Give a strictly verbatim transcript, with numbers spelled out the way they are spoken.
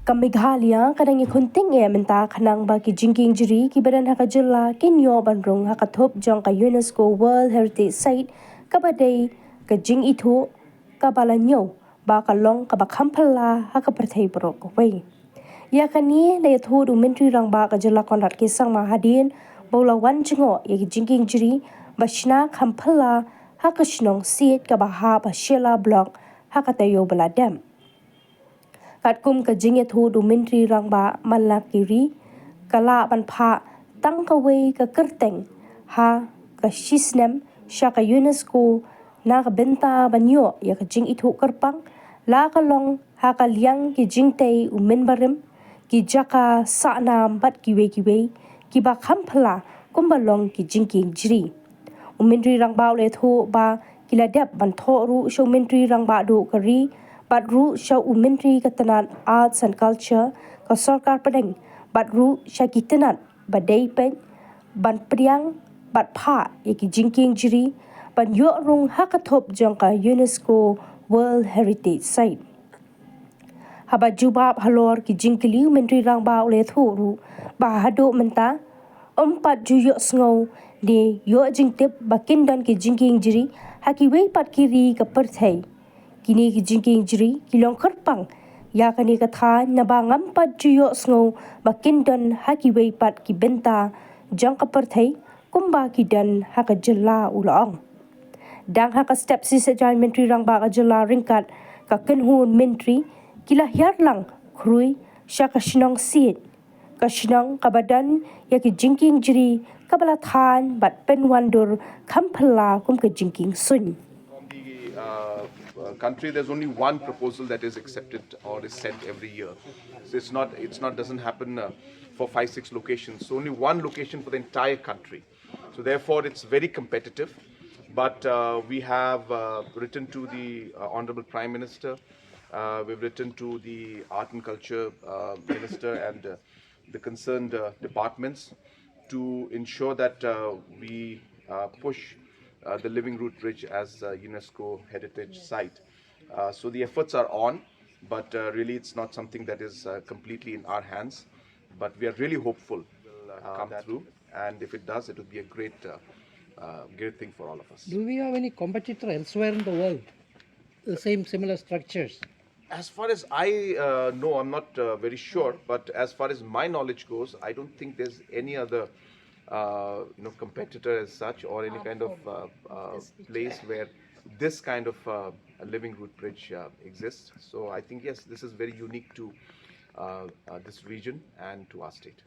Ka Meghalaya ka dang ïakhun tyngeh mynta khnang ba ki jingkieng jri kiba don ha ka jylla kin ïoh ban rung ha ka thup jong ka UNESCO World Heritage Site, kaba dei ka jingithuh kaba la ñiew ba ka long kaba kham phylla ha ka pyrthei baroh kawei. Ïa kane la ïathuh da u Myntri Rangbah ka jylla Conrad K Sangma hadien ba u la wan jngoh ïa ki jingkieng jri ba shna kham phylla ha ka shnong Siej kaba hap ha Shella Block ha ka taïew ba la dep. Katkum ka jingïathuh da u Myntri Rangbah, man la ki ri ka lah ban phah tang kawei ka kyrteng ha ka shisnem sha ka UNESCO na ka bynta ban ïoh ïa ka jingithuh kyrpang, la ka long ha ka liang ki jingtei u mynbarim, ki jaka sahnam bad kiwei kiwei kiba kham phylla kumba long ki jingkieng jri. U Myntri Rangbah u la ïathuh ba ki la dep ban thoh ruh sha u Myntri Rangbah duh ka ri bad ruh sha u Myntri ka tnat Arts and Culture ka sorkar pdeng bad ruh sha ki tnat ba dei peit ban pdiang bad phah ïa ki jingkieng jri ban ïoh rung ha ka thup jong ka UNESCO World Heritage Site. Haba jubab halor ki jingkylli, u Myntri Rangbah u la ïathuh ruh ba haduh mynta ym pat ju ïohsngew ne ïoh jingtip ba kin don ki jingkieng jri ha kiwei pat ki ri ka pyrthei. Kine ki jingkieng jri ki long kyrpang ïa kane ka thaiñ naba ngam pat ju ïohsngew ba kin don ha kiwei pat ki bynta jong ka pyrthei kumba ki don ha ka jylla, u la ong. Dang ha ka step shi sajan Myntri Rangbah ka jylla ryngkat ka kynhun myntri ki la hiar lang khrui sha ka shnong Siej, ka shnong kaba don ïa ki jingkieng jri kaba la thaiñ bad pynwandur kham phylla kum ka jingkieng suiñ. From the uh, uh, country, there's only one proposal that is accepted or is sent every year. So it's not, it's not, doesn't happen uh, for five, six locations. So only one location for the entire country. So therefore, it's very competitive. But uh, we have uh, written to the uh, Honorable Prime Minister. Uh, we've written to the Art and Culture uh, Minister and uh, the concerned uh, departments to ensure that uh, we uh, push uh, the Living Root Bridge as a UNESCO heritage site. Uh, so the efforts are on, but uh, really it's not something that is uh, completely in our hands. But we are really hopeful it will uh, come through, and if it does, it would be a great, uh, uh, great thing for all of us. Do we have any competitor elsewhere in the world? The same similar structures? As far as I uh, know, I'm not uh, very sure, but as far as my knowledge goes, I don't think there's any other uh, you know, competitor as such or any kind of uh, uh, place where this kind of uh, a living root bridge uh, exists. So I think, yes, this is very unique to uh, uh, this region and to our state.